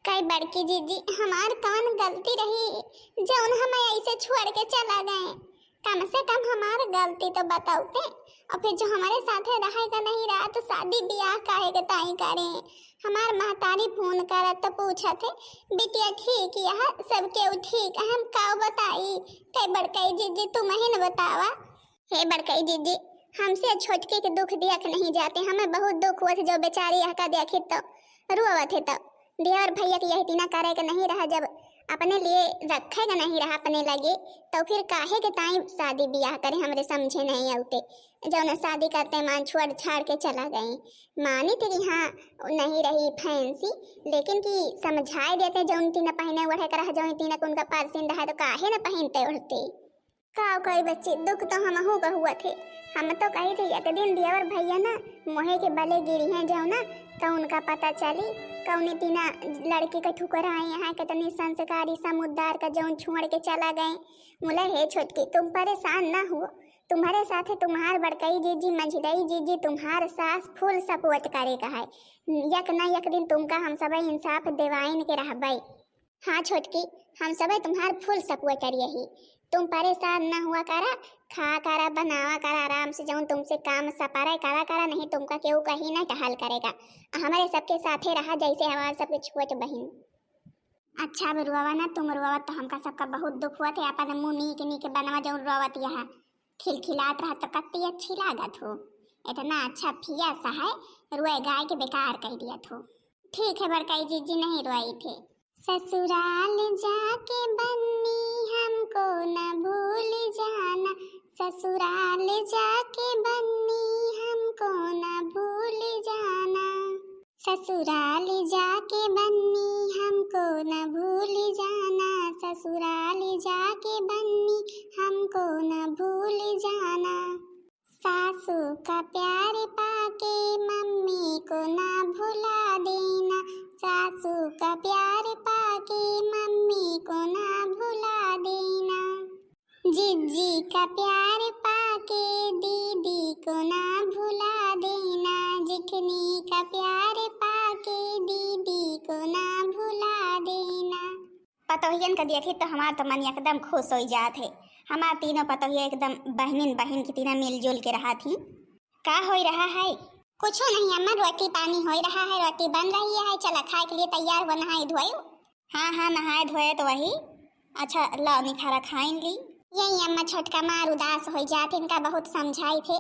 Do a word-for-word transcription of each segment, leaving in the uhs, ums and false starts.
कई बड़की जीजी, हमार कौन गलती रही जौन हमें ऐसे छोड़ के चला गए? कम से कम हमार गलती तो बतौते। और फिर जो हमारे साथे रहे का नहीं रहा तो शादी ब्याह काहे के ताई करे? हमार महतारी फोन करत तो पूछत है, "बिटिया ठीक यह? सब केहू ठीक है? हम काव बताई?" कई बड़कई जीजी, तुम ही न बतावा। हे बड़कई जीजी, हमसे छोटकी के दुख दिया के नहीं जाते, हमें बहुत दुख हुआ थे जो बेचारी यह का देखी तो रोवत है तो। देवर भैया के यही दिना करे के नहीं रहा, जब अपने लिए रखे के नहीं रहा अपने लगे, तो फिर काहे के ताई शादी ब्याह करे, हमरे समझे नहीं आउते। जौन शादी करते मान छोड़ छाड़ के चला गए। मानी थे कि हाँ, नहीं रही फैंसी, लेकिन कि समझाए देते, जौन तीन पहने ओढ़े के रहा, जौन तीन के उनका पसंद है, तो काहे न पहनते ओढ़ते। का करी बच्ची, दुख तो हमहू का हुआ थे। हम तो कही थे एक दिन देवर भैया ना मोहे के बले गिरी हैं जाओ ना, तो उनका पता चली कौनी तीना लड़की का ठुकराए हैं, कितनी संस्कारी समुद्र का जौन छोड़ के चला गए। मुला हे छोटकी, तुम परेशान ना हो, तुम्हारे साथ है तुम्हार बड़कई जीजी, मंझिलई जीजी, तुम्हार सास full support करे का है। एक ना एक दिन तुमका हम सब इंसाफ दिवाइन के रहबे। हाँ छोटकी, हम सबे तुम्हार full support करिए ही। तुम परेशान ना हुआ करा, खा करा, बनावा करा आराम से, जौन तुमसे काम सपारे करा करा, नहीं तुमका केहू कहीं ना टहल करेगा। आ हमरे सबके साथे रहा जैसे हमार सबके छोट बहिन। अच्छा अब रोवा ना, तुम रोवा तो हमका सबका बहुत दुख हुआ थे। अपन मुंह नीक नीक बनवा, जौन रोवत यहाँ खिलखिलात रहा तो कत्ती अच्छी लागत हो। इतना अच्छा फिया सा है, रोए गाय के बेकार कह दिया थो। ठीक है बड़काई जीजी, नहीं रोई थे। ससुराल जाके बन्नी हमको न भूल जाना, ससुराल जाके बन्नी हमको न भूल जाना, ससुराल जाके बन्नी हमको न भूल जाना, ससुराल जाके बन्नी हमको न भूल जाना। सासू का प्यार पाके मम्मी को ना भुला देना, सासू का प्यार पाके मम्मी को ना भुला देना, जिज्जी का प्यार पाके दीदी को ना भुला देना, जिखनी का प्यार पाके दीदी को ना भुला देना। पतोहियन का देखी तो हमार तो मन एकदम खुश होइ जात है। हमार तीनों पतोहिया एकदम बहनिन बहन की तीना मिलजुल के रहा थी। का होई रहा है? कुछो नहीं अम्मा, रोटी पानी होई रहा है, रोटी बन रही है। चला खाए के लिए तैयार हुआ, नहाए धोए। हाँ हाँ, नहाए धोए तो वही। अच्छा लाओ निखारा खाइन ली। यही अम्मा छोटका मार उदास होई जात, इनका बहुत समझाई थे,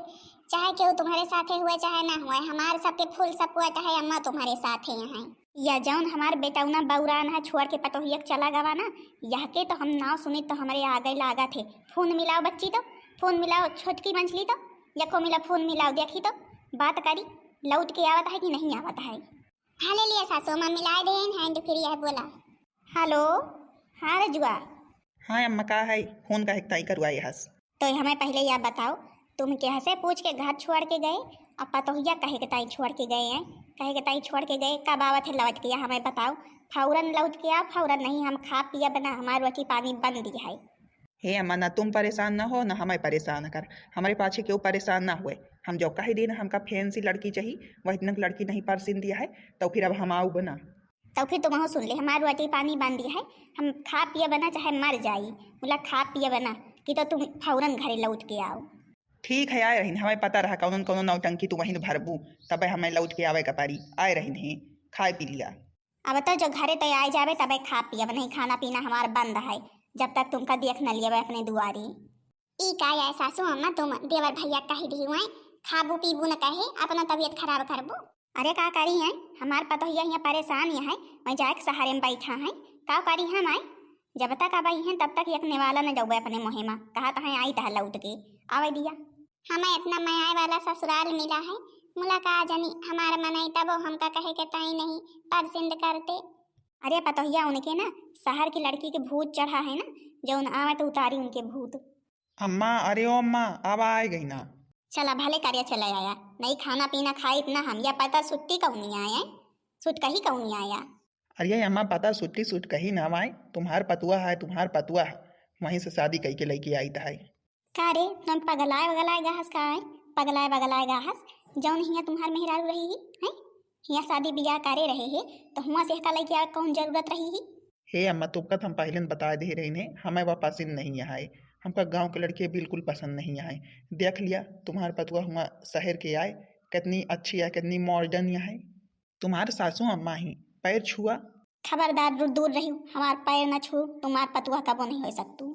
चाहे केहू तुम्हारे साथे हुए चाहे ना हुए, हमारे सबके full support है अम्मा तुम्हारे साथे यहाँ। या जौन हमार बेटौना बौरान है छोड़ के पतोहिया के चला गवा ना, यह के तो हम नाव सुनी तो हमरे आगे लागत है। फोन मिलाओ बच्ची तो, फोन मिलाओ छोटकी मंझली तो, यको मिला फोन मिलाओ, देखी तो बात करी, लौट के आवत है कि नहीं आवत है। हाँ ले लिया सासू माँ, मिलाए देन है तो फिर यह बोला। हेलो, हाँ रजुआ। हाँ अम्मा, का है? फोन काहे के ताई करवाए हस? तो हमें पहले या बताओ, तुम केहसे पूछ के घर छोड़ के गए? अब पतोहिया कहे के ताई छोड़ के गए हैं, कहे के ताई छोड़ के गए, कब आवत है लौट के, या हमें बताओ। फौरन लौट के आओ, फौरन, नहीं हम खा पिया बना, हमार रोटी पानी बन दी है। हे अम्मा, ना तुम परेशान ना हो, ना हमें परेशान कर, हमारे पाछे केहू परेशान ना हुए। हम जो कह देना हमका फैंसी लड़की चाहिए, वह इतना लड़की नहीं पसंद दिया है, तो फिर अब हम आऊ बना। तो फिर तुमहू सुन ले, हमार रोटी पानी बन दी है, हम खा पिया बना चाहे मर जाई, बोला खा पिया बना कि तो तुम फौरन घरे लौट के आओ। ठीक है, आए रहिन, हमें पता रहा कौन कौन नौटंकी तू वहीं भरबू, तब हमें लौट के आवे का पारी। आए रहिन ही, खाए पी लिया। अब तो जो घरे तो आए जावे तबे खा पियब, नहीं खाना पीना हमार बंद है, जब तक तुमका देख न लियब अपने दुआरी। ई का है सासू अम्मा, तुम देवर भैया कह दी हुए खाबू पीबू न कहे, अपना तबीयत खराब करबू। अरे का करी हैं, हमार पतोहिया हियाँ परेशान ही है, वहीं जाए के सहारे में बैठा है, का करी हम आए? जब तक अब आई हैं तब तक एक निवाला न जावे अपने मुँहे में, कहा तो है आई तह लौट के आवे दिया। हमें इतना मयाए वाला ससुराल मिला है, मुलाकात जनी हमार मनई तबो हमका कहे के ताई नहीं पसंद करते। अरे पतोहिया उनके ना शहर की लड़की के भूत चढ़ा है ना, जौन आवे तो उतारी उनके भूत। अम्मा, अरे ओ अम्मा, अब आए गई ना। चला भले कार्य चला आया, नहीं खाना पीना खाई इतना हम, या पता सुट्टी कौनी आए, सुट कही कौनी आया। अरे अम्मा, पता सुट्टी सुट कही ना आए, तुम्हार पतुआ है, तुम्हार पतुआ है, वहीं से शादी कई के लेके आई है। का रे, तुम पगलाए वगलाए गाहस का है? पगलाए वगलाए गाहस, जौन हियाँ तुम्हार मेहरारू रही ही, हैं? हियाँ शादी बियाह करे रहे ही, तो हुआँ से एहका लइके आवे कौन जरूरत रही ही? हे अम्मा, तुमका तो हम पहिले न बताए दे रही ने, हमें वह पसंद नहीं आए। हमका गाँव के लड़के बिल्कुल पसंद नहीं आए। देख लिया, तुम्हार पतुआ हुआँ शहर के आए, कितनी अच्छी है, कितनी modern है। तुम्हार सासू अम्मा ही पैर छुआ। खबरदार, दू-, दूर रही, हमार पैर न छू, तुम्हार पतुआ कबो नहीं हो सकतू।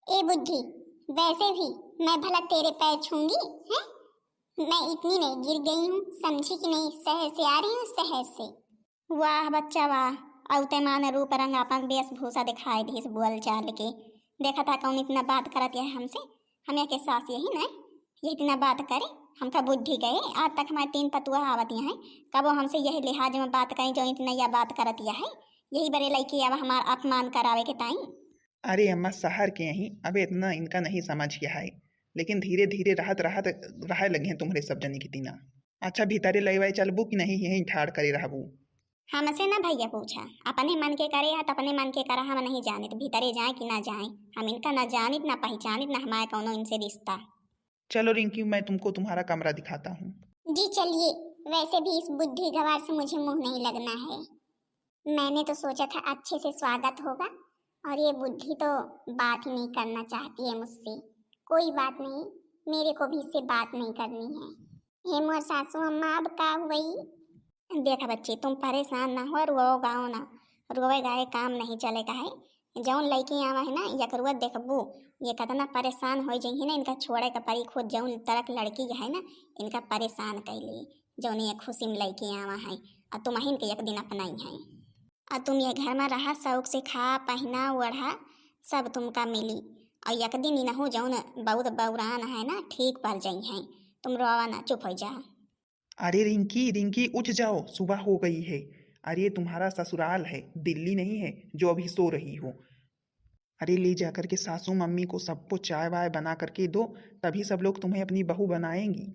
ए बुद्धि, वैसे भी मैं भला तेरे पैर छूंगी, हैं? मैं इतनी नहीं गिर गई हूँ, समझी कि नहीं? शहर से आ रही हूँ, शहर से। वाह बच्चा वाह, अउते मान रूप रंग आपन वेशभूषा दिखाई दिस बोल चाल के। देखा था कौन इतना बात करत यह हमसे, हम यह के सास यही न, यह इतना बात करे, हमका बुद्धि गए। आज तक हमारे तीन पतुआ आवत यहाँ, कबो हमसे यह लिहाज में बात करें जो इतना यह बात करत यह है, यही बरे लइके अब हमार अपमान करावे के ताई। अरे अम्मा, शहर के यहीं, अबे इतना इनका नहीं समझ के है, लेकिन धीरे धीरे रहत रहत रहे लगे हैं तुम्हारे सब जनी की तीना। अच्छा, भीतरे लइवाए चलबू कि नहीं, यहीं ठाड़ करे रहबू? हमसे ना भैया पूछा, अपने मन के करे या त अपने मन के करा, हम नहीं जानित भीतरे जाए कि ना जाए। हम इनका ना जानित, ना पहचानित, ना हमारे कौनो इनसे रिश्ता। चलो रिंकी, मैं तुमको तुम्हारा कमरा दिखाता हूँ। जी चलिए, वैसे भी इस बुद्धि गवार से मुझे मुंह नहीं लगना है। मैंने तो सोचा था अच्छे से स्वागत होगा, और ये बुद्धि तो बात ही नहीं करना चाहती है मुझसे। कोई बात नहीं, मेरे को भी इससे बात नहीं करनी है। हे मोर सासू अम्मा, अब का हुई? देख बच्ची, तुम परेशान ना हो, रोओ गाओ ना, रोवे गाए काम नहीं चले का है। जौन लइके आवा है ना, यकरुआ देखबू, ये कितना परेशान हो जइही ना, इनका छोड़े का परी। खुद जौन तरक लड़की है ना, इनका परेशान कैली, जौन ये खुशी में लइके आवा है, और तुम अहिन के एक दिन अपनाई है। और तुम ये घर में रहा, शौक से खा, पहना, ओढ़ा, सब तुमका मिली। और एक दिन इनहू जौन बहुत बौरान है ना, ठीक पड़ जइहैं। तुम रोवा ना, चुप हो जा। अरे रिंकी, रिंकी, उठ जाओ, सुबह हो गई है। अरे तुम्हारा ससुराल है, दिल्ली नहीं है जो अभी सो रही हो। अरे ले जा करके सासू मम्मी को सबको चाय वाय बना करके दो, तभी सब लोग तुम्हें अपनी बहू बनाएंगी।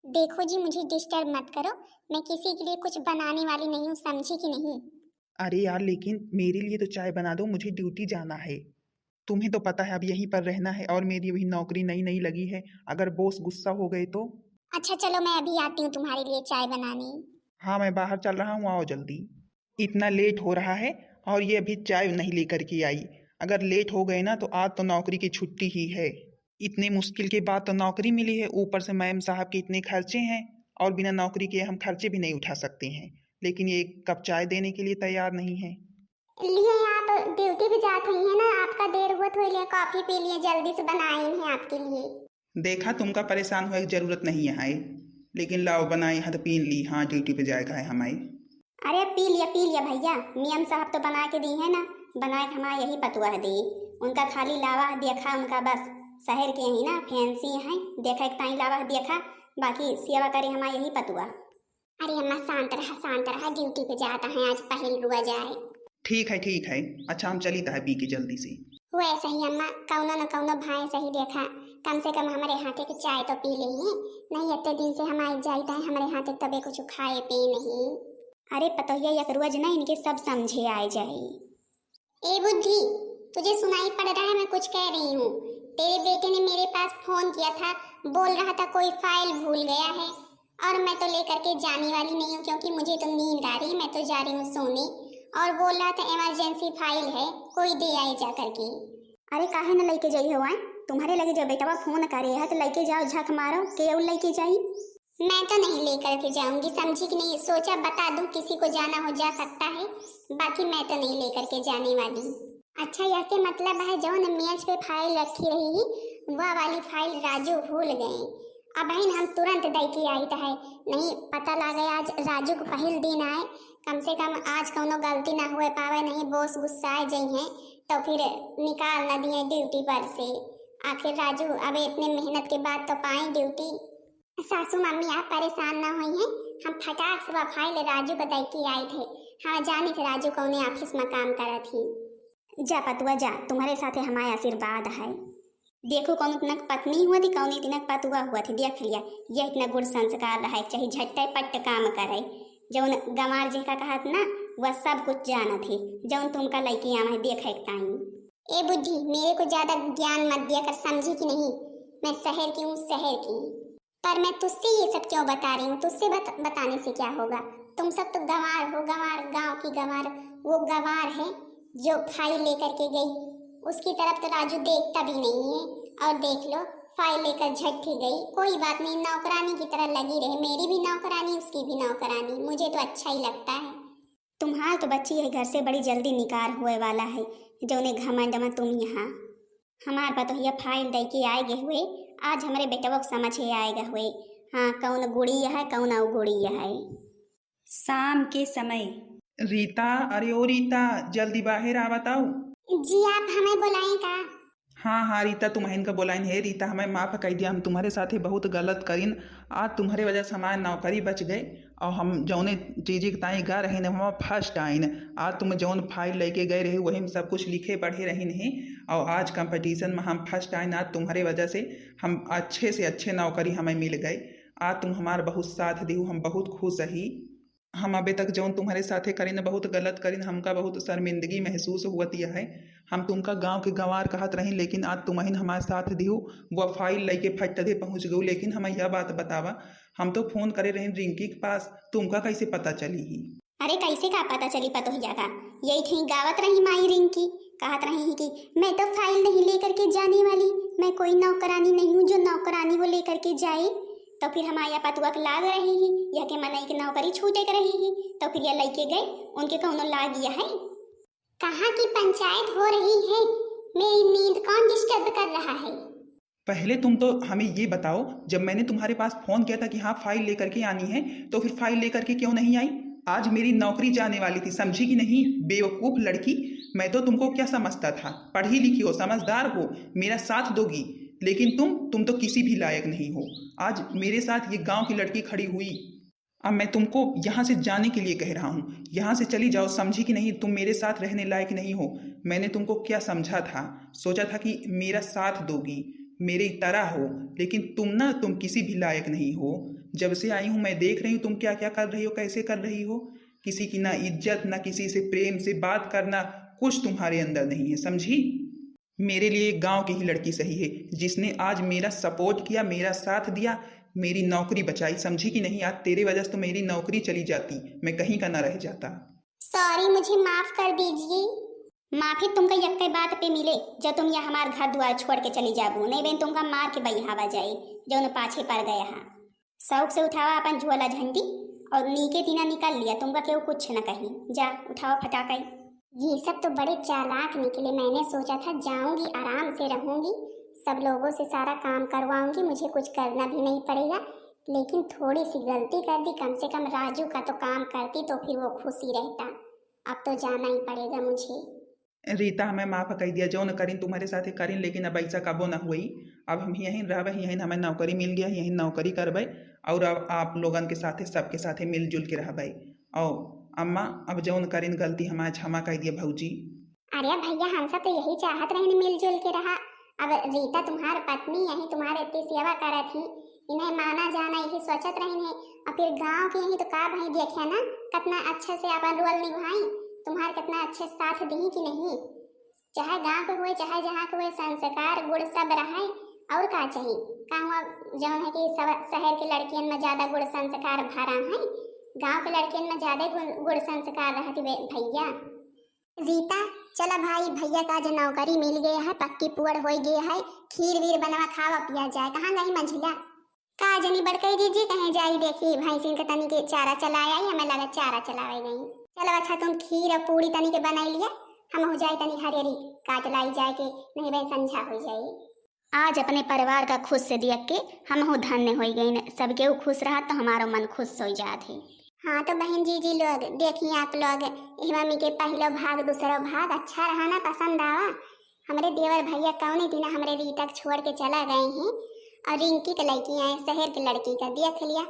देखो जी, मुझे disturb मत करो, मैं किसी के लिए कुछ बनाने वाली नहीं हूँ, समझी कि नहीं? अरे यार, लेकिन मेरे लिए तो चाय बना दो, मुझे duty जाना है। तुम्हें तो पता है अब यहीं पर रहना है और मेरी अभी नौकरी नई नई लगी है, अगर boss गुस्सा हो गए तो? अच्छा चलो, मैं अभी आती हूँ तुम्हारे लिए चाय बनाने। हाँ, मैं बाहर चल रहा हूँ, आओ जल्दी। इतना late हो रहा है और ये अभी चाय नहीं लेकर के आई। अगर late हो गए ना तो आज तो नौकरी की छुट्टी ही है। इतने मुश्किल के बाद तो नौकरी मिली है, ऊपर से मैम साहब के इतने खर्चे हैं और बिना नौकरी के हम खर्चे भी नहीं उठा सकते हैं, लेकिन ये एक कप चाय देने के लिए तैयार नहीं है। लिए आप duty पे जात हुई है ना, आपका देर हुआ, थोड़ी लिए coffee पी लिए, जल्दी से बनाए हैं आपके लिए। देखा, तुमका परेशान होए की जरूरत नहीं है, लेकिन लाओ बनाए हैं तो पी ली। हाँ, duty पे जाएगा है हमारे। अरे पी लिया, पी लिया भैया, मैम साहब तो बना के दी है ना, बना के हमारा यही पतुआ है दी। उनका खाली लावा देखा, उनका बस शहर के ही ना fancy है, देखा एक ताई लावा देखा, बाकी सेवा करे हमारा यही पतुआ। अरे अम्मा, शांत रहा, शांत रहा, duty पे जाता है आज, पहल रुआ जाए। ठीक है, ठीक है। अच्छा, हम चली ता है पी के जल्दी से। वैसे ही अम्मा, कौनो न कौनो भाई सही देखा, कम से कम हमारे हाथे के चाय तो पी ले ही। नहीं, इतने दिन से हमारे जाइत है, हमारे हाथे कबे कुछ खाए पिए नहीं। अरे पतोहिया, एक रोज ना इनके सब समझे आए जाए। ए बुद्धि, तुझे सुनाई पड़ रहा है मैं कुछ कह रही हूँ? तेरे बेटे ने मेरे पास फोन किया था, बोल रहा था कोई फाइल भूल गया है, और मैं तो लेकर के जाने वाली नहीं हूँ क्योंकि मुझे तो नींद आ रही, मैं तो जा रही हूँ सोने। और बोल रहा था emergency फाइल है, कोई दे आए जा करके। अरे काहे न लेके जाई हो आए? तुम्हारे लगे जो बेटवा फोन करे है तो लेके जाओ, झक मारो, के और लेके जाई? मैं तो नहीं लेकर के जाऊंगी, समझी कि नहीं? सोचा बता दूं, किसी को जाना हो जा सकता है, बाकी मैं तो नहीं लेकर के जाने वाली। अच्छा, यह के मतलब है जौन मेज पे फाइल रखी रही ही, वह वाली फाइल राजू भूल गए। अबहिन हम तुरंत दे के आइत है, नहीं पता लागे आज राजू को पहिल दिन आए, कम से कम आज कौनो गलती ना हुए पावे, नहीं boss गुस्साए जइहैं तो फिर निकाल न दिए duty पर से। आखिर राजू अब इतने मेहनत के बाद तो पाए duty। सासू मम्मी आप परेशान ना होइहैं, हम फटाक से वह फाइल राजू को दे के आइत है। हाँ, जानित है राजू कौने office में काम करत ही। जा पतुआ जा, तुम्हारे साथे हमारे आशीर्वाद है। देखो कौन इतनक पत्नी हुआ थी, कौन इतनक पतुआ हुआ थी, देख लिया। यह इतना गुण संस्कार रहे, चाहे झट्टे पट्ट काम करे। जौन गंवार जेका कहत ना, वह सब कुछ जानत है, जौन तुमका लइके आवा है, देखे के ताई। ए बुद्धि, मेरे को ज्यादा ज्ञान मत दिया कर, समझी कि नहीं? मैं शहर की हूँ, शहर की। पर मैं तुझसे ये सब क्यों बता रही हूँ? तुझसे बत-, बताने से क्या होगा? तुम सब तो गंवार हो, गंवार, गांव की गंवार। वो गंवार है जो फाइल लेकर के गई, उसकी तरफ तो राजू देखता भी नहीं है। और देख लो, फाइल लेकर झट ही गई। कोई बात नहीं, नौकरानी की तरह लगी रहे, मेरी भी नौकरानी, उसकी भी नौकरानी, मुझे तो अच्छा ही लगता है। तुम्हार तो बच्ची है घर से बड़ी जल्दी निकार होए वाला है, जौने घमंड में तुम यहाँ। हमार पतोहिया फाइल दे के आए गए हुए, आज हमरे बेटवा के समझ है आए गए हुए। हाँ, कौन गुड़ी है, कौन अवगुड़ी है। शाम के समय। रीता, अरे ओ रीता, जल्दी बाहर आ बताओ। जी, आप हमें बुलाएं का? हाँ, हाँ, रीता, तुमहिन का बोलाइन है। रीता, हमें माफ कइ दिया, हम तुम्हरे साथे बहुत गलत करिन। आज तुम्हरे वजह से हमार नौकरी बच गए और हम जौने चीज के ताई गा रहे न, हम फर्स्ट आइन। आज तुम जौन फाइल लेके गए रहे, वही में सब कुछ लिखे पढ़े रहिन है और आज कंपटीशन में हम फर्स्ट आइन। आज तुम्हरे वजह से हम अच्छे से अच्छे नौकरी हमें मिल गए। आज तुम हमार बहुत साथ दिहु, हम बहुत खुश ही। हम अबे तक जौन तुम्हरे साथे करिन, बहुत गलत करिन, हमका बहुत शर्मिंदगी महसूस हुअत यह है। हम तुमका गांव के गंवार कहत रही, लेकिन आज तुमहिन हमार साथ दिहु। वो फाइल लेके फट दे पहुंच गऊ, लेकिन हम यह बात बतावा, हम तो फोन करे रही रिंकी के पास, तुमका कैसे पता चली ही? अरे, कैसे का पता चली पतोहिया का? यही ठही गावत रही माई रिंकी, कहत रही ही कि मैं तो फाइल नहीं लेकर के जाने वाली, मैं कोई नौकरानी नहीं हूँ जो नौकरानी हो लेकर के जाए। तो फिर हमारे पतुआ के लाग रही ही, यह के मनई के नौकरी छूटे के रही ही, तो फिर यह लइके गए, उनके कौनो लाग यह है? कहाँ की पंचायत हो रही है? मेरी नींद कौन डिस्टर्ब कर रहा है? पहले तुम तो हमें ये बताओ, जब मैंने तुम्हारे पास फोन किया था कि हाँ, फाइल लेकर के आनी है, तो फिर फाइल लेकर के क्यों नहीं आई? आज मेरी नौकरी जाने वाली थी, समझी कि नहीं, बेवकूफ लड़की। मैं तो तुमको क्या समझता था, पढ़ी लिखी हो, समझदार हो, मेरा साथ दोगी, लेकिन तुम तुम तो किसी भी लायक नहीं हो। आज मेरे साथ ये गांव की लड़की खड़ी हुई, अब मैं तुमको यहाँ से जाने के लिए कह रहा हूँ, यहाँ से चली जाओ, समझी कि नहीं? तुम मेरे साथ रहने लायक नहीं हो। मैंने तुमको क्या समझा था? सोचा था कि मेरा साथ दोगी, मेरी तरह हो, लेकिन तुम ना, तुम किसी भी लायक नहीं हो। जब से आई हूँ, मैं देख रही हूँ तुम क्या क्या कर रही हो, कैसे कर रही हो। किसी की ना इज्जत, ना किसी से प्रेम से बात करना, कुछ तुम्हारे अंदर नहीं है, समझी? मेरे लिए गांव की ही लड़की सही है, जिसने आज मेरा सपोर्ट किया, मेरा साथ दिया, मेरी नौकरी बचाई, समझी कि नहीं? आज तेरे वजह से तो मेरी नौकरी चली जाती, मैं कहीं का ना रह जाता। सॉरी, मुझे माफ कर दीजिए। माफी तुमका यक्के बात पे मिले, जब तुम यह हमार घर दुआर छोड़ के चली जाबू, नहीं बेन तुमका मार के बहियावा जाए, जौन पाछे पड़ गया है। शौक से उठावा अपन झोला झंडी और नीके दिना निकल लिया, तुमका केहू कुछ न कही। जा, उठावा फटाका। ये सब तो बड़े चालाक निकले। मैंने सोचा था जाऊंगी, आराम से रहूंगी, सब लोगों से सारा काम करवाऊंगी, मुझे कुछ करना भी नहीं पड़ेगा। लेकिन थोड़ी सी गलती कर दी, कम से कम राजू का तो काम करती तो फिर वो खुश ही रहता। अब तो जाना ही पड़ेगा मुझे। रीता, हमें माफ कइ दिया, जौन करिन तुम्हरे साथे करिन, लेकिन अब ऐसा कबो ना हुई। अब हम यहीं रहबे, यहीं हमें नौकरी मिल गया, यहीं नौकरी करबे और अब आप लोगन के साथे, सबके साथे मिलजुल के रहबे। और अम्मा, अब जौन करिन गलती, हमार क्षमा कइ दिया भौजी। अरे भैया, हम सब तो यही चाहत रहे मिलजुल के रहा। अब रीता तुम्हार पत्नी यही तुम्हारे इतनी सेवा करत ही, इन्हें माना जाना यही सोचत रही है। और फिर गांव के यही तो का भाई देखे ना, कितना अच्छे से अपन रोल निभाई, तुम्हार कितना अच्छे साथ दी कि नहीं। चाहे गांव के हुए, चाहे जहाँ के हुए, संस्कार गुण सब रहे। और का चाहिए? का हुआ जौन है कि सब शहर के लड़कियन में ज्यादा गुण संस्कार भरा है, गांव के लड़कियन में ज्यादा गुण, गुण संस्कार रहती बे-, भैया। रीता, चला भाई, भैया का आज नौकरी मिल गया है, पक्की पुअड़ होई गया है, खीर वीर बनवा खावा पिया जाए। कहाँ गई मंझिला? का जनी बड़कई जीजी कहीं जाई, देखी भैंसिन के तनी के चारा चलाए आई, हमें लगा चारा चलावे गई। चलो अच्छा, तुम खीर और पूड़ी तनी के बनाई लिया, हम हो जाए तनी हरियरी काट लाई जाए के, नहीं बे संझा हो जाए। आज अपने परिवार का खुश से देख के हम हो धन्य हो गई न, सबके खुश रहा तो हमारो मन खुश हो जात है। हाँ तो बहन जीजी लोग, देखी आप लोग, एह मम्मी के पहलो भाग, दूसरो भाग अच्छा रहा ना, पसंद आवा? हमरे देवर भैया कौने दिन हमरे रीता के छोड़ के चला गए हैं और रिंकी के लइके आए, शहर के लड़की का देख लिया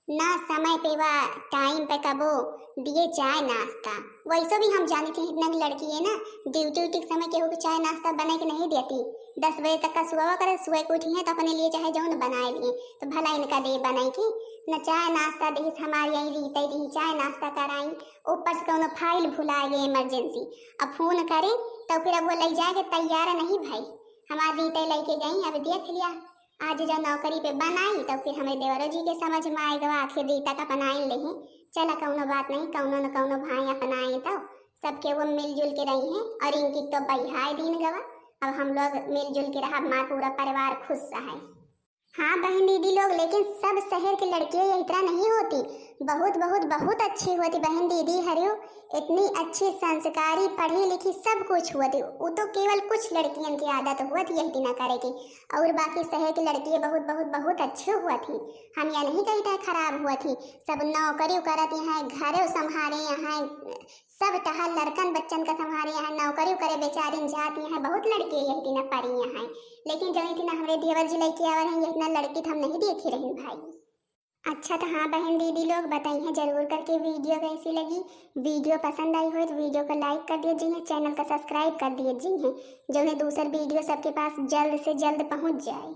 ना, समय पे वा टाइम पे कबो दिए चाय नाश्ता। वैसे भी हम जानी थी इतना की लड़की है ना, ड्यूटी उटी के समय केहू के चाय नाश्ता बना के नहीं देती। दस बजे तक का सुबह करे, सुबह के उठी है तो अपने लिए चाहे जौन बनाए लिए, तो भला इनका दे बनाई के न चाय नाश्ता देहिस, हमारे यही रीते दी चाय नाश्ता कराई, ऊपर से कौनो फाइल भुला गए इमरजेंसी, अब फोन करे तो फिर अब वो ले जाए के तैयार नहीं भाई। हमार रीते लेके गई, अब देख लिया आज जब नौकरी पे बनाई तो फिर हमरे देवरो जी के समझ में आए गवा, आखिर रीता का अपनाइन लेही। चला कौनो बात नहीं, कौनो न कौनो भाई अपनाई तो सबके वो मिलजुल के रही हैं। और इनकी तो बहियाए दिन गवा, अब हम लोग मिलजुल के रहा, हमार पूरा परिवार खुश है। हाँ बहन दीदी लोग, लेकिन सब शहर के लड़कियाँ यही तरह नहीं होती। बहुत बहुत बहुत अच्छी होती बहन दीदी हरियो, इतनी अच्छी संस्कारी, पढ़ी लिखी, सब कुछ होती। वो तो केवल कुछ लड़कियन की आदत होती यही तरह करे की, और बाकी शहर की लड़कियाँ बहुत बहुत बहुत अच्छी होती। हम यह नहीं कही था खराब होती, सब नौकरी करत हैं, घरों संभारे हैं, सब टहल लड़कन बच्चन का संभारे हैं, नौकरी करे बेचारिन जाती हैं, बहुत लड़के यही दिन परी हैं। लेकिन जब इतना हमरे देवर जी लेके आवर हैं, ये इतना लड़की तो हम नहीं देखी रही भाई। अच्छा तो हाँ बहन दीदी लोग बताई हैं जरूर करके वीडियो कैसी लगी। वीडियो पसंद आई हो तो वीडियो को लाइक कर दिए जी हैं, चैनल का सब्सक्राइब कर दिए जी हैं, जो है दूसर वीडियो सबके पास जल्द से जल्द पहुँच जाए।